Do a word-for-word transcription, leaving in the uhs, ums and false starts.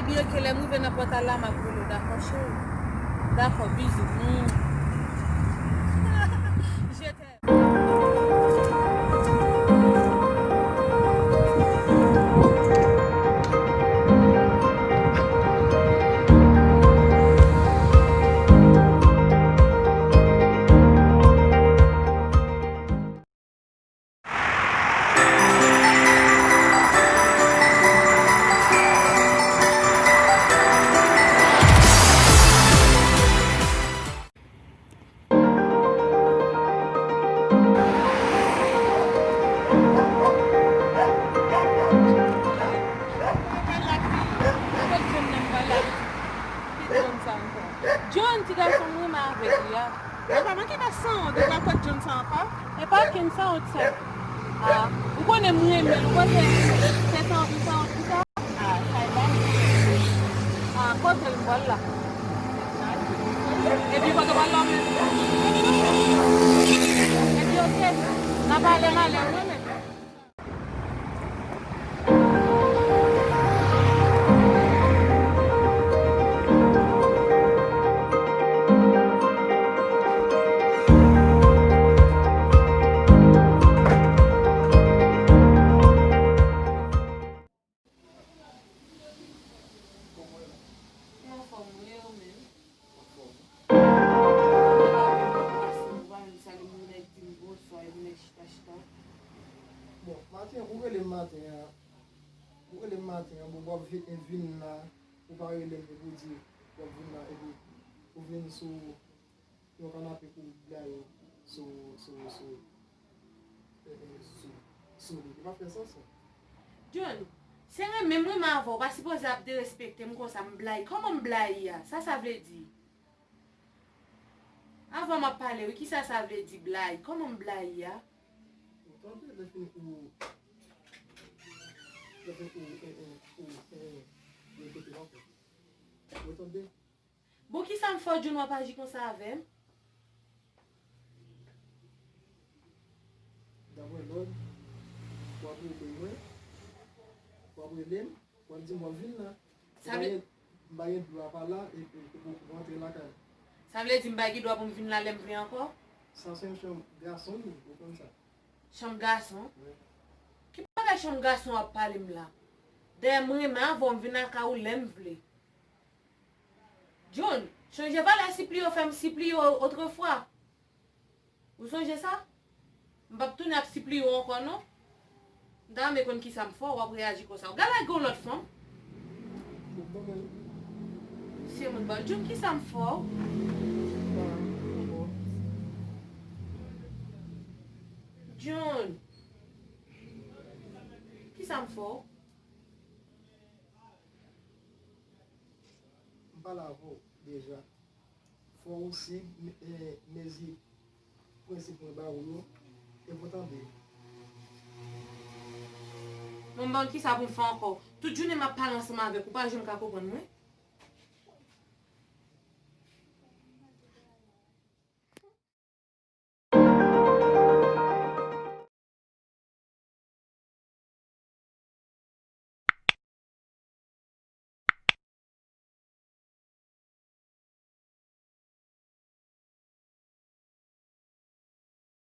Byen ke lè m rive nan pòtay la, m ap rele w, dakò, cheri? Dakò, bizou. Mm. Je t'aime. John, ti gason m renmen avèk li a. Ou pa manke pa sanwont, ou pral kot John sa ankò? E pa kenn sanwont sa. Ah, ou konnen m renmen l, ou panse se sanwont m sanwont pou sa? Ah, sa e pa. Ah, kote l m pral la? Epi kote w pral la menm? Epi oke, n a pale malè, wi, men. Anfòm, wi, ou menm? Anfòm. Ou pa menm pase, ou pa menm salye moun, nèg di m bonswa, epi nèg chita, chita. Bon, maten, ou rele m maten an. Ou rele m maten an, bon, w ap vin, vin la, ou pa rele m, epi w di, w ap vin la, epi ou vin sou yon kanape pou w blayi sou, sou, sou, eh, eh, sou, sou li. Li pa fè sans, non. John, se renmen m renmen avè w, ou pa sipoze ap derespekte m konsa, m blayi. Kòman m blayi a? Sa sa vle di? Avan m ap pale, wi, kisa sa vle di blayi? Kòman m blayi a? Ou tande lè fini ou, lè fini ou, eh, eh, ou, eh, eh, repete l ankò. Ou tande? Bon, kisa m fè w, John, w ap aji konsa avè m? Daprè lòd, w ap rele mwen, w ap rele m, w ap di m w ap vin la. Sa vle M pa gen, m pa gen dwa pa la e, e, e pou, pou antre lakay. Sa vle di m pa gen dwa pou m vin la lè m vle ankò? Sa se yon chanm gason li, ou konn sa. Chanm gason? Wi. Ki bagay chanm gason w ap pale m la? Dayè m renmen avè w, m vin lakay ou lè m vle. John, chonje valè sipliye w fè m sipliye w otrefwa. Ou sonje sa? M p ap tounen ap sipliye w ankò non. M ta renmen konn kisa m fè w, w ap reyaji konsa. Ou gade gon lòt fanm. Se moun ba John, kisa m fè w? John, kisa m fè w? M pale avè w deja. Fò w sib, eh, mezi prensip mwen ba ou yo, e pou tande. Bon, bon, kisa pou m fè ankò? Tout jounen m ap pale ansanm avèk ou, pa janm ka konprann mwen.